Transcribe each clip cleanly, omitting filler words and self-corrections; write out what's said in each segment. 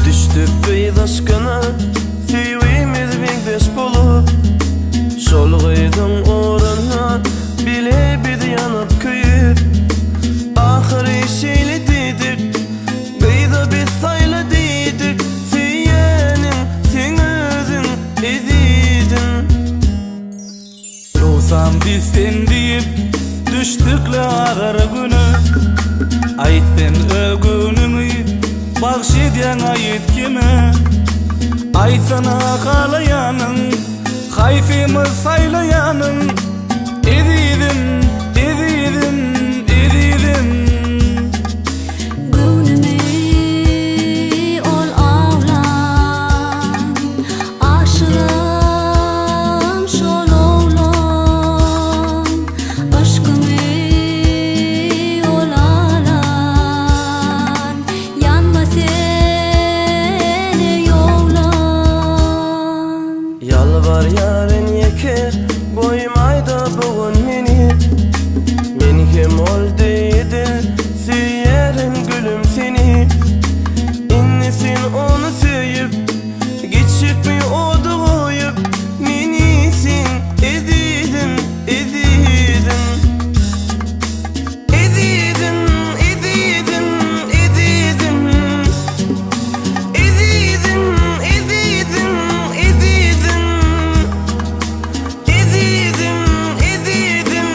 Düşdük gyz aşkyna, söýgimiz meňzeş bolup, Şol gyzyň ugruna bile biz ýanyp köýüp, Ahyry şeýle diýdik, gyza biz saýla diýdik, Söýýäniň seň özüň ezizim. Ýogsam biz sen diýip düşdükle agyr güne Aýt sen öz göwnüňi bagş edýäň aýt kime Aýtsana halaýanyň haýsymyz saýlaýanyň Ezizim ezizim ezizim. Göwnümi ol awlan, Aşygym şol oglan. Yşkymy ol alan, Ýanma sen eý oglan. Ýalbarýaryn ýeke goýmaýda bu gün meni Men hem ol deý edil söýýärin gülüm seni Indi sen ony söýüp geçjekmi ody goýup Meni sen ezizim ezizim Ezizim ezizim ezizim Ezizim ezizim ezizim Ezizim ezizim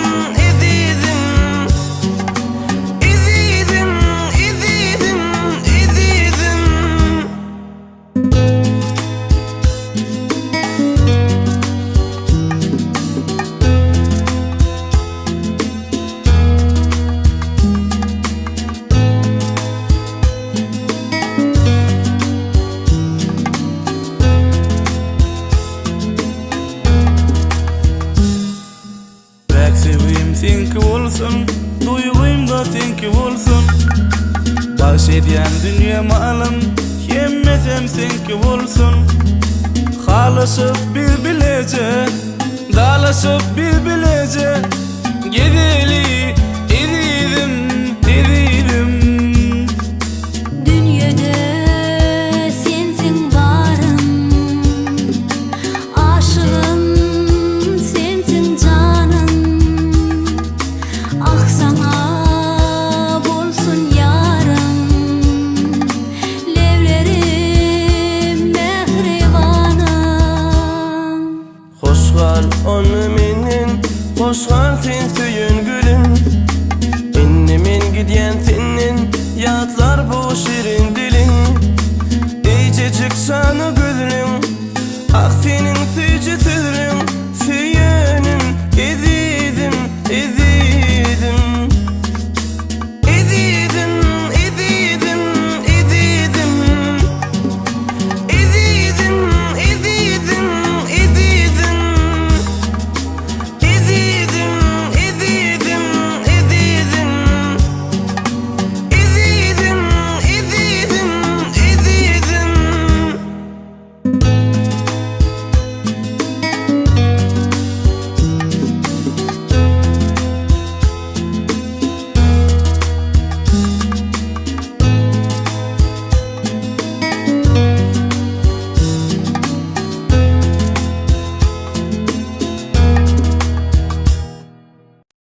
ezizim Ezizim ezizim ezizim. Päk söýgim seňki bolsun, duýgym-da seňki bolsun. Bagş edýän dünýe malym, hemmesem seňki bolsun. Halaşyp biz bileje, dalaşyp biz bileje, gezeli ezizim, ezizim. Dünýede sensiň barym, Aşygym sensiň janym. Ah saňa bolsun ýarym, Leblerim mähribanym. Hoş gal onda menden, hoş gal sen söýen gülüm. Indi men gidýän.